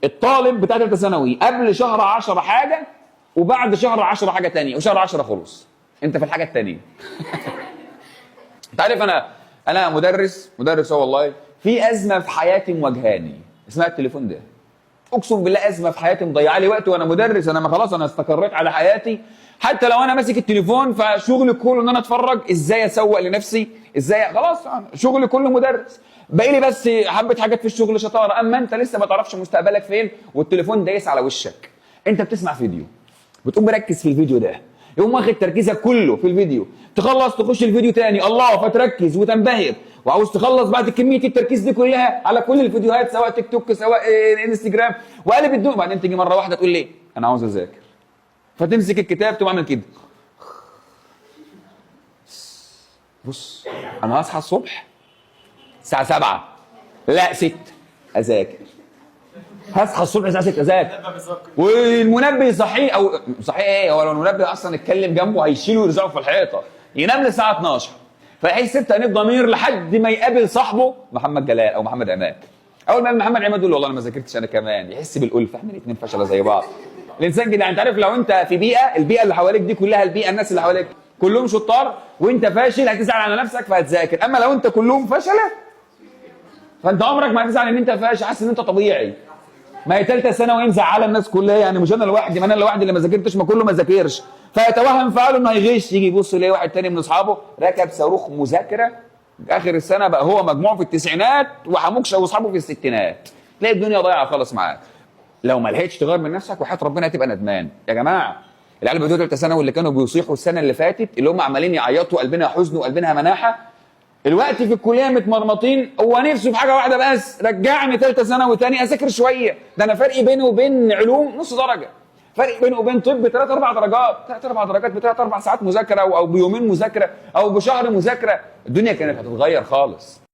الطالب بتاع ثالثة ثانوي قبل شهر 10 حاجة، وبعد شهر 10 حاجة ثانية، وشهر 10 خلص انت في الحاجة الثانية. انت عارف انا مدرس والله في ازمة في حياتي مواجهاني اسمها التليفون ده. اقسم بالله ازمة في حياتي مضيعة لي وقت وانا مدرس. انا ما خلاص انا استقريت على حياتي، حتى لو انا ماسك التليفون فشغلي كله ان انا اتفرج ازاي اسوق لنفسي، ازاي، خلاص شغلي كله مدرس، باقي لي بس حبه حاجات في الشغل شطارة. اما انت لسه ما تعرفش مستقبلك فين والتليفون دايس على وشك. انت بتسمع فيديو بتقوم مركز في الفيديو ده، يقوم واخد تركيزك كله في الفيديو، تخلص تخش الفيديو تاني، الله، فتركز وتنبهر وعاوز تخلص بعد كمية التركيز دي كلها على كل الفيديوهات سواء تيك توك سواء انستجرام وقالب الدنيا. بعدين تيجي مرة واحدة تقول لي انا عاوز اذاكر، فتمسك الكتاب تقوم عامل كده، بص انا هصحى الصبح الساعة 7 لا 6 اذاكر، هصحى الصبح الساعة 6 اذاكر، والمنبه يصحيه او صحيح ايه، هو لو المنبه اصلا اتكلم جنبه هيشيله ويرزعه في الحيطة، ينام للساعة 12، فيحس بتأنيب ضمير لحد ما يقابل صاحبه محمد جلال او محمد عماد. اول ما محمد عماد يقول له والله انا ما ذاكرتش انا كمان، يحس بالالفه، احنا الاثنين فشله زي بعض. الانسان كده، انت عارف لو انت في بيئة، البيئة اللي حواليك دي كلها، البيئة الناس اللي حواليك كلهم شطار وانت فاشل، هتزعل على نفسك فهتذاكر. اما لو انت كلهم فشله فانت عمرك ما هتزعل ان انت فاشل، حاسس ان انت طبيعي. ما هي ثالثة ثانوي مزعله الناس كلها، يعني مش انا لوحدي، ما انا لوحدي اللي ما ذاكرتش، ما كله ما ذاكرش. فيتوهم فعله انه هيغش، يجي يبص يلاقي واحد تاني من اصحابه ركب صاروخ مذاكرة اخر السنة، بقى هو مجموعة في التسعينات وحموكشه واصحابه في الستينات. تلاقي الدنيا ضايعة خالص معاك. لو ما لحقتش تغير من نفسك وحياه ربنا هتبقى ندمان. يا جماعة العيال بتوع ثالثة ثانوي اللي كانوا بيصيحوا السنة اللي فاتت، اللي هم عمالين يعيطوا قلبنا حزن وقلبنا مناحه، الوقت في الكلية متمرمطين، هو نفسه في حاجة واحدة بس، رجعني ثالثة ثانوي تاني اذاكر شوية، ده انا فرقي بيني وبين علوم نص درجه، فرق بينه وبين طب 3 4 درجات، 3 4 درجات ب 3 4 ساعات مذاكرة او بيومين مذاكرة او بشهر مذاكرة، الدنيا كانت هتتغير خالص.